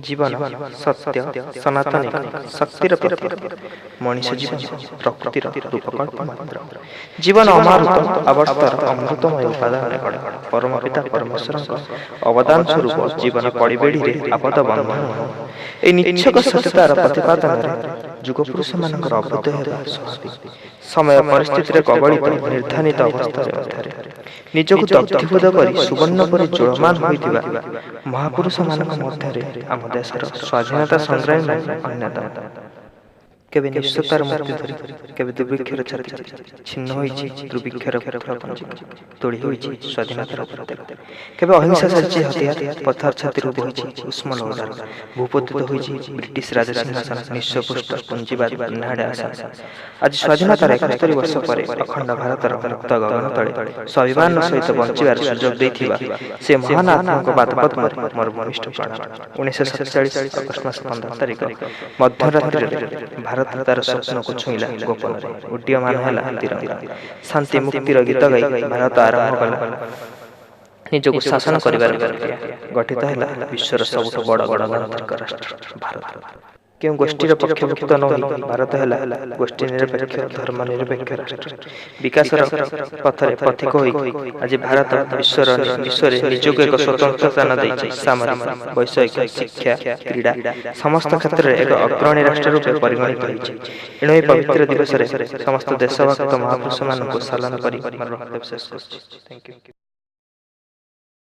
ଜୀବନ ସତ୍ୟ ସନାତନ ଏକ ଶକ୍ତିର ପ୍ରତୀକ। ମଣିଷ ଜୀବନ ପ୍ରକୃତିର ରୂପକଳ୍ପ ମାତ୍ର। ଜୀବନ ଅମାରୁତ ଆବର୍ତ୍ତର ଅମୃତମୟ ଉପାଦାନରେ ଗଢ଼ା। ପରମପିତା ପରମେଶ୍ୱରଙ୍କ ଅବଦାନ ସ୍ୱରୂପ ଜୀବନ କଡ଼ିବେଡ଼ିରେ ଆବଦ୍ଧ ବନ୍ଧନ ନୁହେଁ। ଏହି ନିଚ୍ଛକ ସତ୍ୟତାର ପ୍ରତିପାଦନରେ ଯୁଗପୁରୁଷମାନଙ୍କର ଅଭ୍ୟୁଦୟ ହେବା ସ୍ୱାଭାବିକ। ସମୟ ପରିସ୍ଥିତିରେ କବଳିତ ନିର୍ଦ୍ଧାରିତ ଅବସ୍ଥାରେ ମଧ୍ୟରେ ନିଜକୁ ଦଗ୍ଧୀଭୂତ କରି ସୁବର୍ଣ୍ଣ ପରି ଜ୍ୱଳମାନ ହୋଇଥିବା ମହାପୁରୁଷମାନଙ୍କ ମଧ୍ୟରେ ଆମ ଦେଶର ସ୍ୱାଧୀନତା ସଂଗ୍ରାମୀମାନେ ଅନ୍ୟତମ। କେବେ ନିଃସ୍ୱତାର ମୂର୍ତ୍ତି ଧରି, କେବେ ଦୁର୍ଭିକ୍ଷର ଛାତି ଚିରି, ଛିନ୍ନ ହୋଇଛି ଦୁର୍ଭିକ୍ଷର ପଥର ପଞ୍ଜିକା, ତୋଳି ହୋଇଛି ସ୍ୱାଧୀନତାର ଉପତ୍ୟକା। କେବେ ଅହିଂସା ସାଜିଛି ହତିଆର, ପଥର ଛାତିରୁ ବୋହିଛି ଉଷ୍ମ ଲହୁଧାର, ଭୂପତିତ ହୋଇଛି ବ୍ରିଟିଶ ରାଜସିଂହାସନ, ନିଃସ୍ୱପୁଷ୍ଟ ପୁଞ୍ଜିବାଦ ବହ୍ନାଡ଼େ ଆସନ। ଆଜି ସ୍ୱାଧୀନତାର 71 ବର୍ଷ ପରେ ଅଖଣ୍ଡ ଭାରତର ମୁକ୍ତ ଗଗନ ତଳେ ସ୍ୱାଭିମାନର ସହିତ ବଞ୍ଚିବାର ସୁଯୋଗ ଦେଇଥିବା ସେ ମହାନ ଆତ୍ମାଙ୍କ ପାଦପଦ୍ମରେ ମୋର ଭୂମିଷ୍ଠ ପ୍ରଣାମ। 1947 ଅଗଷ୍ଟ ମାସ 15 ତାରିଖ ମଧ୍ୟରାତ୍ରିରେ ଭାରତ ତାର ସ୍ୱପ୍ନକୁ ଛୁଇଁଲା ଗୋପନରେ। ଉଡ୍ଡୀୟମାନ ହେଲା ତିରଙ୍ଗା। ଶାନ୍ତି ମୁକ୍ତିର ଗୀତ ଗାଇ ଭାରତ ଆରମ୍ଭ କଲା ନିଜକୁ ଶାସନ କରିବାର ପ୍ରକ୍ରିୟା। ଗଠିତ ହେଲା ବିଶ୍ୱର ସବୁଠୁ ବଡ଼ ଗଣତାନ୍ତ୍ରିକ ରାଷ୍ଟ୍ର ଭାରତ। କେଉଁ ଗୋଷ୍ଠୀର ପକ୍ଷଭୁକ୍ତ ନ ହୋଇ ଭାରତ ହେଲା ଗୋଷ୍ଠୀ ନିରପେକ୍ଷ, ଧର୍ମ ନିରପେକ୍ଷ ରାଷ୍ଟ୍ର। ବିକାଶର ପଥରେ ପଥିକ ହୋଇ ଆଜି ଭାରତ ବିଶ୍ୱରେ ନିଜକୁ ଏକ ସ୍ୱତନ୍ତ୍ର ସ୍ଥାନ ଦେଇଛି। ସାମରିକ, ବୈଷୟିକ, ଶିକ୍ଷା, କ୍ରୀଡ଼ା ସମସ୍ତ କ୍ଷେତ୍ରରେ ଏକ ଅଗ୍ରଣୀ ରାଷ୍ଟ୍ର ରୂପେ ପରିଗଣିତ ହୋଇଛି। ଏଣୁ ଏହି ପବିତ୍ର ଦିବସରେ ସମସ୍ତ ଦେଶଭକ୍ତ ମହାପୁରୁଷମାନଙ୍କୁ ସଲାମ କରି ମୋର ବକ୍ତବ୍ୟ ଶେଷ କରୁଛି। Thank you.